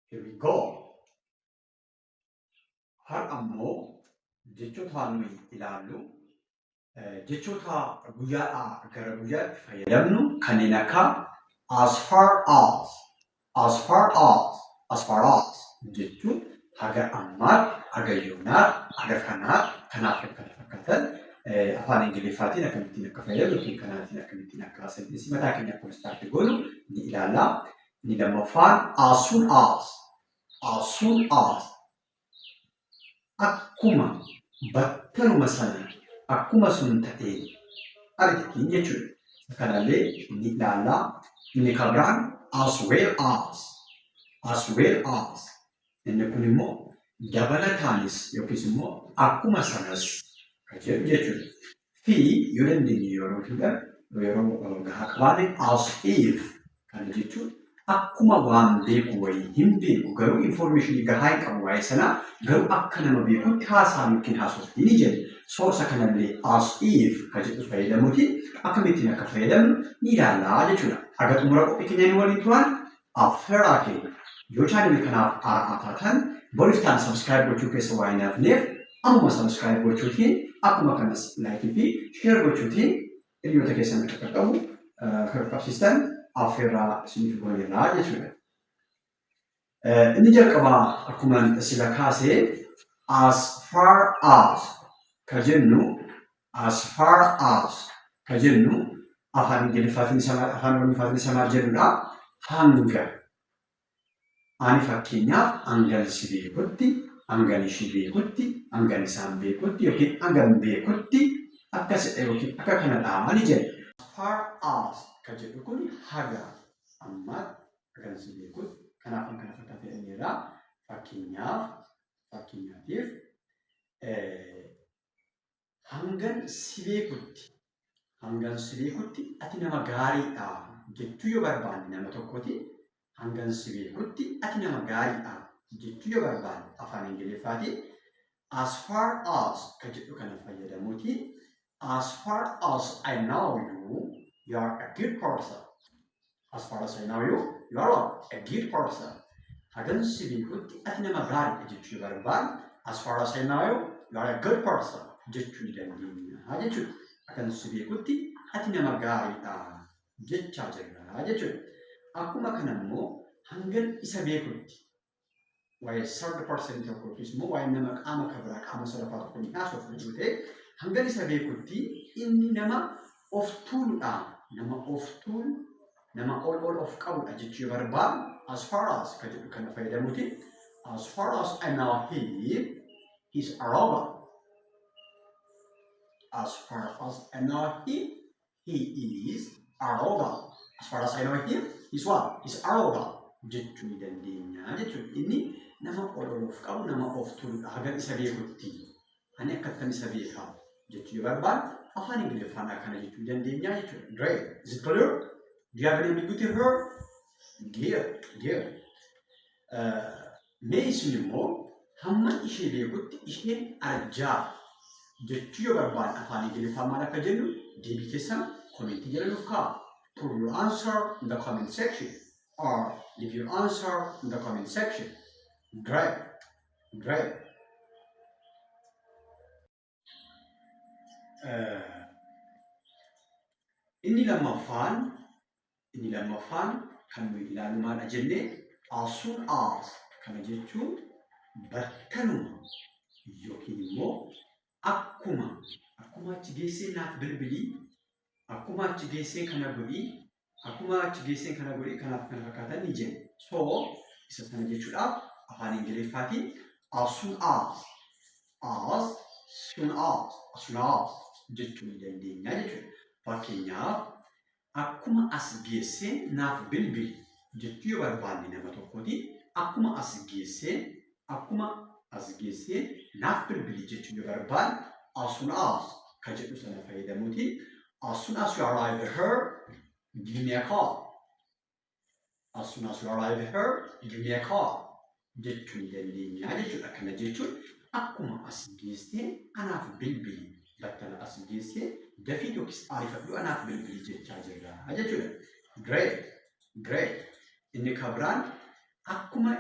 Here we go. Har'a immoo jechoota nuyi ilaallu jechoota guyyaadhaa gara guyyaatti fayyadamnu kanneen akka as far as, as far as, as far as jechuun haga ammaatti, haga yoonaatti, haga kanaatti, kanaaf kan kana fakkaatan afaan Ingiliffaatiin akkamittiin akka fayyadamnu yookiin kanaatiin akkamittiin akka sentensii mataa keenya akka goonu ni ilaalla. Inni lammaffaan as soon as, as soon as akkuma battaluma sana akkuma sun ta'een ariitiin jechuudha. Isa kanallee ni ilaalla. Inni kan biraan as well as, as well as inni kun immoo dabalataanis yookiis immoo akkuma sanas kan jedhu jechuudha. Fi yoo dandeenye yeroo hin yeroo gahaa qabaanne as if kana jechuun akkuma waan beeku wayii hin beeku garuu information gahaa hin qabu waa'ee sanaa garuu akka nama beekutti haasaan yookiin haasoftii ni jenna. So isa kanallee as if ka jedhu fayyadamuutiin akkamittiin akka fayyadamnu ni ilaallaa jechuudha. Haga xumura qophii keenya nu waliin turan affeeraa keenya. Yoo chaanelii kanaaf haaraa taatan boriif taan subscribe gochuu keessa waa hin hafneef ammuma subscribe gochuutiin akkuma kanas like fi share gochuutiin hiriyoota keessan akka qaqqabu akka qaqqabsiistan affeerraa isiniif gooneerraa jechuudha. Inni jalqabaa akkuma sila kaasee as far as ka jennu, as far as ka jennu afaan Ingiliffaatiin isa afaan Oromiffaatiin isa maal jennudha? Hanga. Ani fakkeenyaaf hangan si beekutti, hangan ishii beekutti, hangan isaan beekutti yookiin hangan beekutti akkasidha yookiin akka kanadha ni jenna. As far as ka jedhu kun haga ammaatti hangan si beekutti kanaaf kan kana fakkaatan jedhameera. Fakkeenyaaf fakkeenyaatiif hangan si beekutti hangan si beekutti ati nama gaariidha jechuu yoo barbaanne nama tokkooti hangan si beekutti ati nama gaariidha jechuu yoo barbaanne afaan Ingiliffaatiin as far as ka jedhu kana fayyadamuuti as far as I know you, you are a good person. As far as I know you, you are a good person. Hagan si beekutti ati nama gaariidha jechuu yoo barbaanne as far as I know you, you are a good person jechuu ni dandeenya jechuudha. Hagan si beekutti ati nama gaariidha jechaa jirra jechuudha. Akkuma kana immoo hangan isa beekutti waa'ee third person tokko yookiis immoo waa'ee nama qaama kan biraa qaama sadaffaa tokko ni haasofna yoo ta'e hangan isa beekutti inni nama of tuuludha. Nama of tuulu, nama ol ol of qabudha jechuu yoo barbaadu as far as ka jedhu kana fayyadamuuti. As far as I know him, he's arrogant. As far as I know him, he is arrogant. As far as I know him, he's what? He's arrogant jechuu ni dandeenya jechuudha. Inni nama ol ol of qabu, nama of tuuludha. Hagan isa beekutti. Ani akkattan isa beekaa jechuu yoo barbaanne afaan Ingiliffaan akkana jechuu dandeenya jechuudha. Great. Is it clear? Do you have any ambiguity here? Good. Good. Mee isin immoo hamma ishee beekutti isheen arjaa jechuu yoo barbaanne afaan Ingiliffaan maal akka jennu deebii keessan komentii jala nuuf kaa'a. Put your answer in the comment section or leave your answer in the comment section. Great. Great. Inni lammaffaan inni lammaffaan kan nuyi ilaallu maal jennee as soon as kana jechuun battaluma yookiin immoo akkuma akkuma achi geessee naaf bilbilii, akkuma achi geessee kana godhii, akkuma achi geessee kana godhii kanaaf kana fakkaatan ni jenna. So isa sana jechuudhaaf afaan Ingiliffaatiin as soon as, as soon as, as soon as jechuu ni dandeenya jechuudha. Fakkeenyaaf akkuma as geessee naaf bilbili jechuu yoo barbaanne nama tokkooti akkuma as geessee akkuma as geessee naaf bilbili jechuu yoo barbaanne as soon as ka jedhu sana fayyadamuuti as soon as you arrive here, give me a call. As soon as you arrive here, give me a call jechuu ni dandeenya jechuudha. Kana jechuun akkuma as geessee anaaf bilbili, battala as geessee dafii yookiis ariifadhu anaaf bilbili jechaa jirra jechuudha. Great, great. Inni kan biraan Akkuma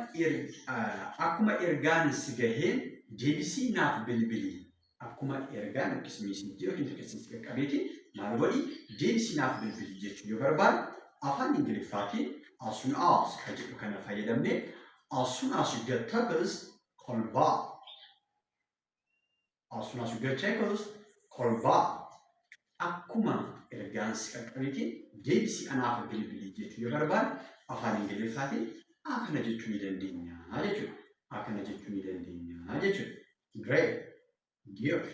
ergaan si gaheen deebisii naaf bilbili. Akkuma ergaan yookiis message yookiin text si qaqqabeetiin maal godhi, deebisii naaf bilbili jechuu yoo barbaade, afaan Ingiliffaatiin "as soon as" kan jedhu kana fayyadamne, "As soon as you get text, call back. As soon as you get text, call back." Akkuma ergaan si qaqqabeetiin deebisii anaaf bilbili jechuu yoo barbaade, afaan Ingiliffaatiin akkana jechuu ni dandeenya jechuudha. Akkana jechuu ni dandeenya jechuudha. Great. Good.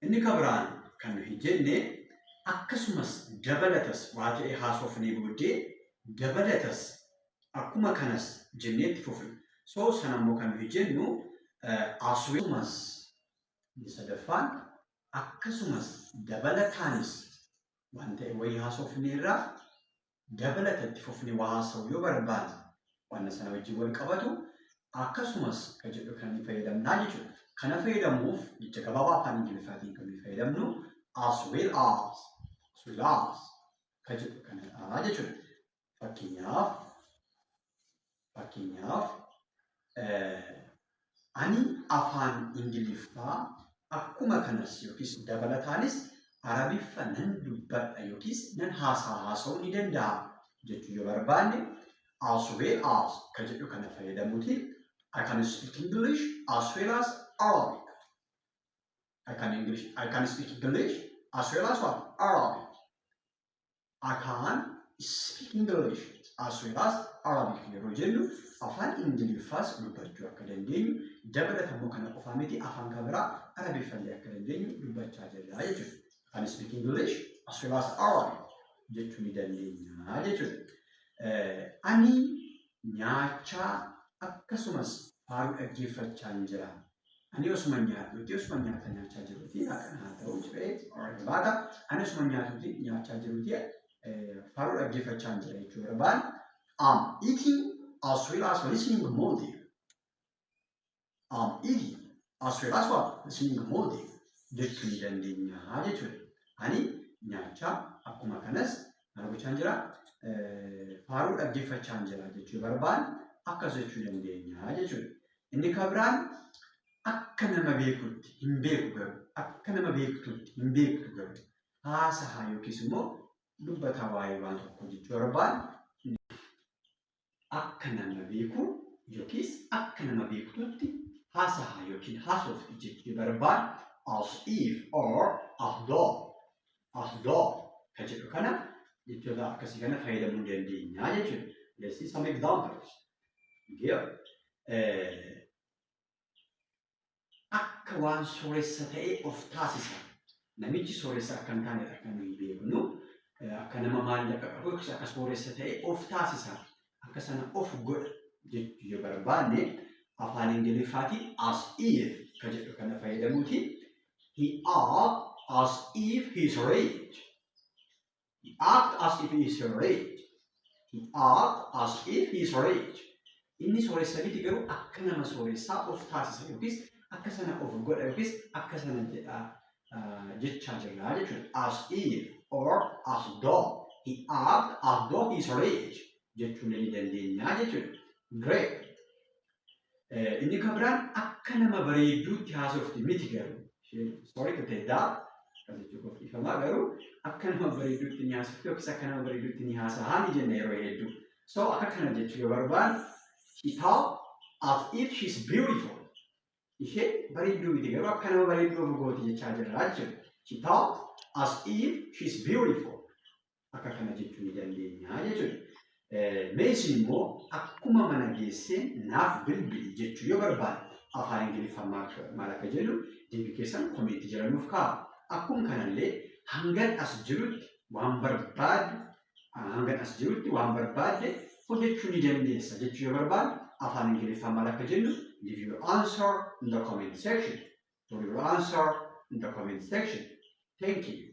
Inni kan biraan kan nuyi jenne, akkasumas dabalatas waa ta'e haasofnee booddee dabalatas akkuma kanas jennee itti fufna. So sana immoo kan nuyi jennu asumas. Inni sadaffaan, akkasumas dabalataanis waan ta'e wayii haasofneerraa dabalata itti fufnee waa haasa'uu yoo barbaanne, waan sana wajjin wal qabatu akkasumas kan jedhu kan nuyi fayyadamnaa jechuudha. Kana fayyadamuuf jecha gabaabaa afaan Ingiliffaatiin kan nuyi fayyadamnu "as well as", "as well as" kan jedhu kanadha jechuudha. Fakkeenyaaf, ani afaan Ingiliffaa akkuma kanas yookiis dabalataanis Arabiffa nan dubbadha yookiis nan haasa'uu ni danda'a jechuu yoo barbaanne, "as well as" kan jedhu kana fayyadamuutiin, I can speak English as well as Arabic. I can speak English as well as what? Arabic. I can speak English as well as Arabic yeroo jennu, afaan Ingiliffaas dubbachuu akka dandeenyu, dabalata immoo kana qofaa miti, afaan kan biraa Arabiffallee akka dandeenyu dubbachaa jirra jechuudha. I can speak English as well as Arabic jechuu ni dandeenya jechuudha. Ani nyaachaa akkasumas faaruu dhaggeeffachaa jira. Ani osuma nyaadhuuti, osuma nyaata nyaachaa jiruuti, akkana haa ta'u jedhee barbaada. Ani osuma nyaatuuti, nyaachaa jiruuti, faaruu dhaggeeffachaa jira jechuu barbaada. I'm eating as well as listening music. I'm eating as well as what? Listening music jechuu ni dandeenya jechuudha. Ani nyaachaa akkuma kanas maal gochaa jira? Faaruu dhaggeeffachaa jira jechuu barbaada. Akkas jechuu dandeenya jechuudha. Inni kan biraan, akka nama beekutti hin beeku garuu, akka nama beektutti hin beektu garuu haasahaa yookiis immoo dubbataa waa'ee waan tokko jechuu barbaada. Akka nama beeku yookiis akka nama beektutti haasahaa yookiin haasofti jechuu barbaada. "As if" or "as though", "as though" kan jedhu kana, jechoota akkasii kana fayyadamuu dandeenya jechuudha. Let's see some examples. Here. Akka waan sooressa ta'ee of taasisa. Namichi sooressa akka hin taanedha kan nuyi beeknu. Akka nama maallaqa qabu yookiis akka sooressa ta'ee of taasisa. Akka sana of godha jechuu yoo barbaanne, afaan Ingiliffaatiin "as if" kan jedhu kana fayyadamuuti. He act as if he is rich. He act as if he is rich. He act as if he is rich. Inni sooressa miti garuu akka nama sooressaa of taasisa yookiis akka sana of godha yookiis akka sana jedha jechaa jirra jechuudha. "As if" or "as though". He act as though he is rich jechuu ni dandeenya jechuudha. Great. Inni kan biraan, akka nama bareedduutti haasofti miti garuu. Sorry to take that. Akkas jechuu qofa dhiifamaa, garuu akka nama bareedduutti ni haasofti yookiis akka nama bareedduutti ni haasahaa ni jenna yeroo hedduu. So akka kana jechuu yoo barbaanne, she talk as if she's beautiful. Ishee bareedduu miti garuu akka nama bareedduu of gooti jechaa jirra jechuudha. She talk as if she's beautiful. Akka kana jechuu ni dandeenya jechuudha. Mee isin immoo akkuma mana geessee naaf bilbili jechuu yoo barbaade, afaan Ingiliffaa maal akka jedhu deebii keessan comment jala nuuf kaa'a. Akkuma kanallee hangan as jirutti waan barbaadde hojjechuu ni dandeessa jechuu yoo barbaade, afaan Ingiliffaa maal akka jennu leave your answer in the comment section. Leave your answer in the comment section. Thank you.